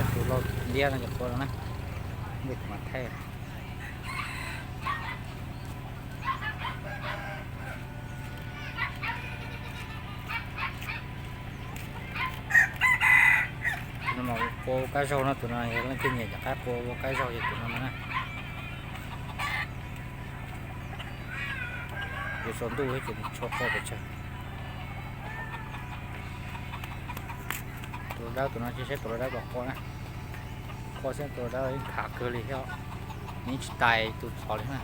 Tus lau liab no ces qua no na, kuv mam thaij. Tus no mas qua ua kab zaug no, tus no yog leej twg nyiam cov qaib qua ua kab zaug ces tus no no na. Yuav tsaus ntuj thiab ces tshua qua pes tsawg. Tus lau dawb tus no, cia saib tus lau dawb puas qua na. Qua xwb, tus lau dawb yeej khav kawg li thiab, nws yeej tsis tais tus txov li na.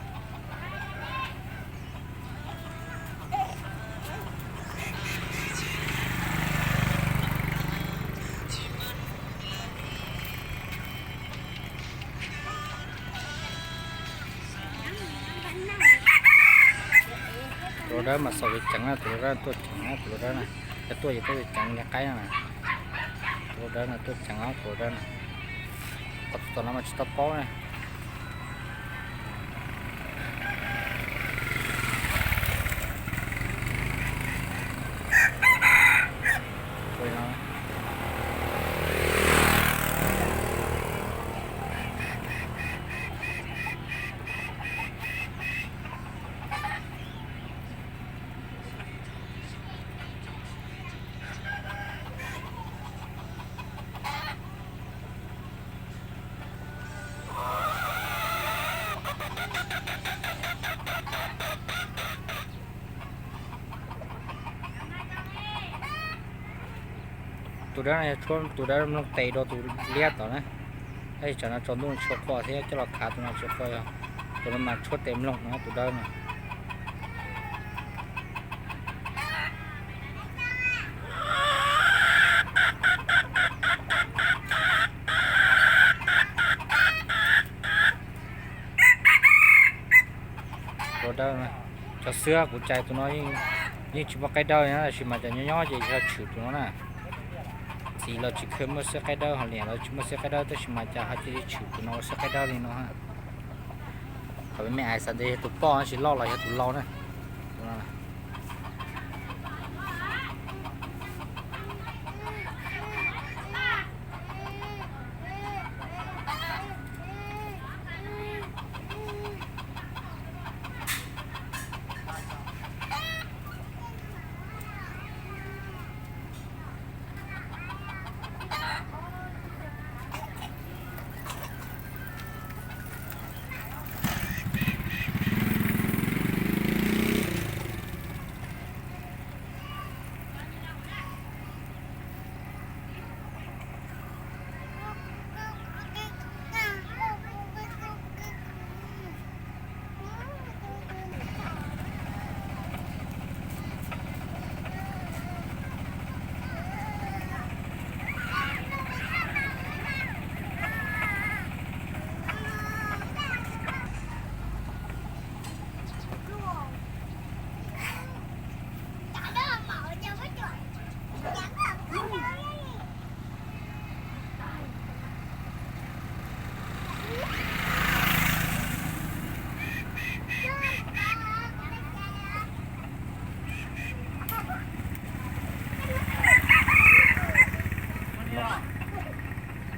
Tus lau dawb mas xaus yuav ceev na, tus lau dawb tuaj ceev na, tus lau dawb na. Yog tuaj ces tuaj yuav ceev li qaib na. Tus lau dawb no tuaj ceev os, tus lau dawb na. Qhov tus tom no mas tsis tau paub na. Tus dawb no yog tshuab tus dawb mloog tes rau tus liab tom na. Tab sis tsam no tsaus ntuj tsis qua thiab, coj los khav tus no tsis qua, yog tus no mas tshuab tes mloog no tus dawb no. Tus dawb, cov xwb kuv cais tus no yeej tsis muaj qaib dawb li na, tab sis mas cov nyob nyob ces yog tshwm tus no na. Txiv los tsis kheev muaj xwb qaib dawb, ho niam los tsis muaj xwb qaib dawb, tab sis mas cas ho cia li tshwm tus no ua xwb qaib dawb li no. Qhov me me ais xav tias yog tus poj, tsis loj los yog tus lau na.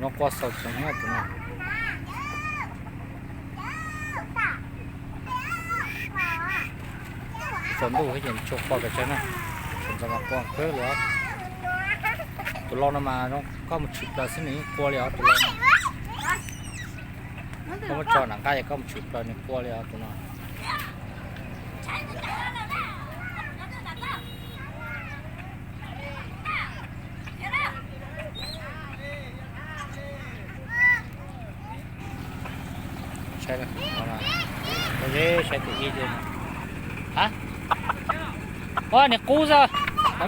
No qua xaus tsees na tus no. Tsaus ntuj thiab ces tsis qua pes tsawg na, tseem txom nyem qua kawg li os. Tus lau no mas koj mus tshwm plaws xwb nws yeej qua li os tus lau no. Koj muab tso nram nqaj es koj mus tshwm plaws nws qua li os tus no. Saib tus ib, a, nws qub xwb,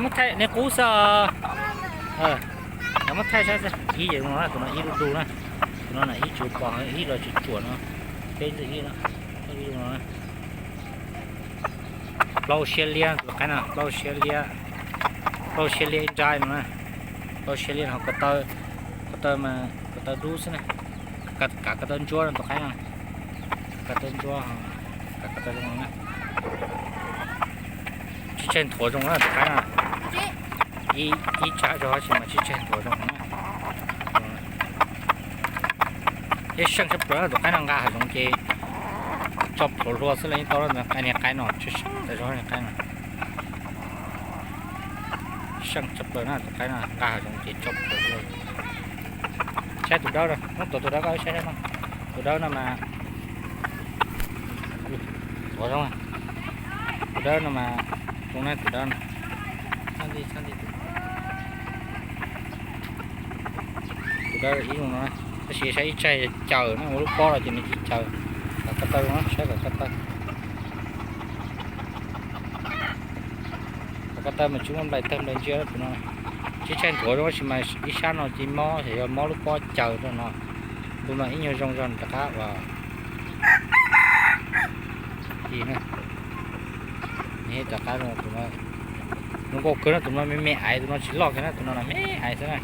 nws qub xwb. Muab thaij saib ib yam no, tus no ib lub dub na, tus no na ib tsuv pom ib los tsuv tsuam no, peb ntxwg ib no. Plaub siab liab tus qaib no, plaub siab liab, plaub siab liab ib nrab no na, plaub siab liab ho ko taw, ko taw mas ko taw dub xwb na, kav ko taw ntsuab no tus qaib no, ko taw ntsuab, kav ko taw zoo na. Tsis tseg nthuav zoo na tus qaib no, ib tsab zog tab sis mas tsis tseg nthuav zoo na. Seej tshaj plaws na, tus qaib no nqa hav zoov ces tso plhuav hlua xwb los yeej tau, niag qaib no tshaj tawm zog niag qaib no. Seej tshaj plaws na, tus qaib no nqa hav zoov ces tso plhuav hlua. Saib tus dawb, muab tuav tus dawb koj saib no. Tus dawb no mas, tuav zoo, tus dawb no mas, zoo na tus dawb no. Tus dawb ib zoo no, tab sis saib ib tsaig caws na, ua lub pob los ces nws tsis caws. Kom ko taw zoo, saib kom ko taw. Kom ko taw mas tsis muaj nplai tawg nplai ntsiab tus no. Tsis tshaj nthuav zoo tab sis mas ib sab no ces mob, yog mob lub pob caws rau no. Ntu no ib nyuag zoo zog rov qab ua ti na. Rov qab tus no, zoo nkauj kawg no, tus no me me aiv, tus no tsis loj kiag na, tus no me aiv xwb na.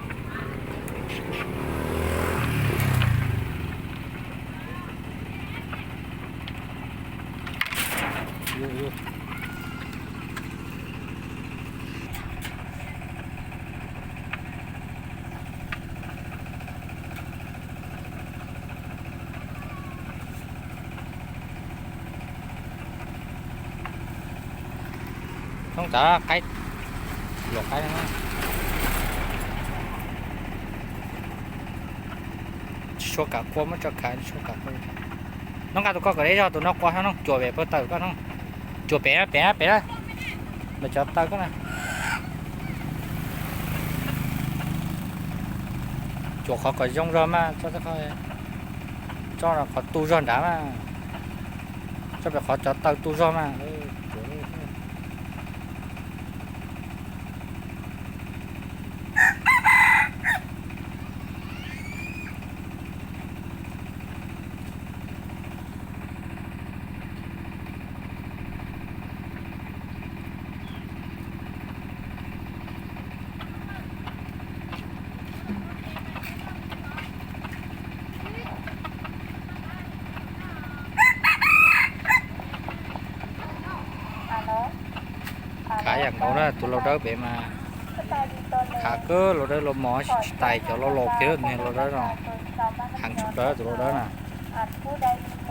Thoob tav qaib, luam qaib no. Tsis tshua kam qua, muab tso khav, tsis tshua kam qua. No nqa tus ko kom deb zog, tus no qua no, cuam pem puag taw koj no. Cuam pem pem pem na, mas cov taw koj na. Cuam qhov kom zoo zog mas, tso qhov tu zog nrad mas. Tso pem qhov cov taw tu zog mas. Khav yam nkaus na, tus lau dawb pem mas khav kawg, lau dawb lau mos tsis tais cov lau laus kiag, niag lau dawb no. Heev tshaj plaws tus lau dawb na.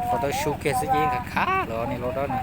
Lau dawb sub kiag xwb ces yeej khav khav lawm niag lau dawb na.